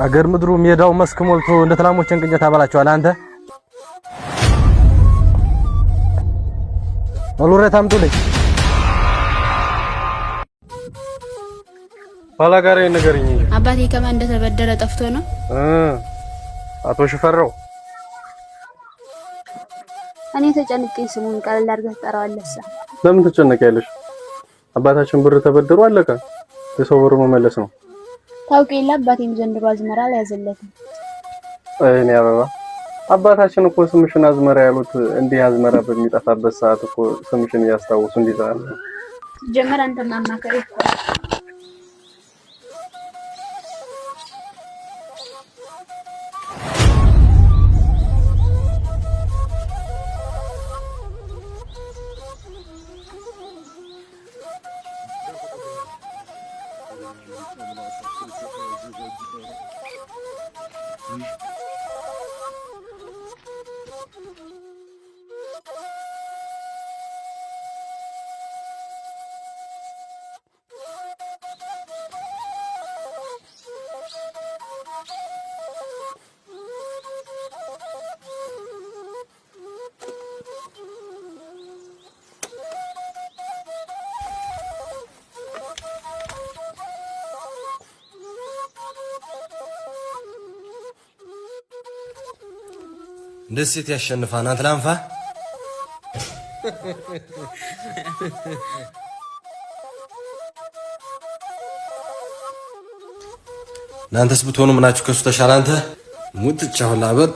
አገር ምድሩ ሜዳው መስክ ሞልቶ እንደ ትላሞችን ቅንጨት አበላቸዋል። አንተ ወሉሬት አምጡልኝ። ባላጋራ ንገሪኝ እንጂ አባቴ ከማን እንደተበደረ ጠፍቶ ነው። አቶ ሽፈራው እኔ ተጨንቄ ስሙን ቀለል አድርገህ ትጠራዋለህ። ለምን ትጨነቂያለሽ? አባታችን ብር ተበድሮ አለቀ። የሰው ብር መመለስ ነው። ታውቅ የለ አባቴም ዘንድሮ አዝመራ አልያዘለትም። እኔ አበባ አባታችን እኮ ስምሽን አዝመራ ያሉት እንዲህ አዝመራ በሚጠፋበት ሰዓት እኮ ስምሽን እያስታወሱ እንዲዛል። ሲጀመር አንተ ማማከር እኮ ደሴት ያሸንፋን አትላንፋ። እናንተስ ብትሆኑ ምናችሁ ከሱ ተሻለ? አንተ ሙጥጫ ሁላ በል።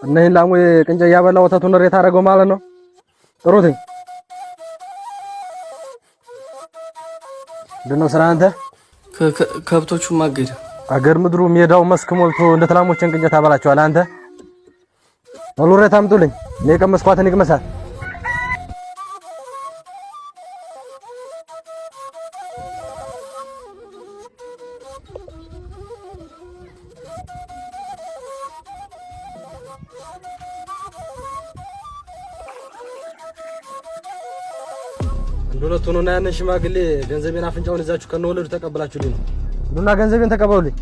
እነዚህን ላሙ ቅንጨ እያበላ ወተቱን ሬት አደረገው ማለት ነው። ጥሩትኝ ምንድን ነው ስራ አንተ? ከብቶቹን ማገድ። አገር ምድሩ ሜዳው መስክ ሞልቶ እንደ ትላሞችን ቅንጨት አበላቸዋል። አንተ ወሉሬት አምጡልኝ። እኔ የቀመስኳትን ይቅመሳል። አንድ ሁለት ሆኖና ያንን ሽማግሌ ገንዘቤን አፍንጫውን ይዛችሁ ከነወለዱ ተቀብላችሁልኝ ነው። ኑና ገንዘቤን ተቀበሉልኝ።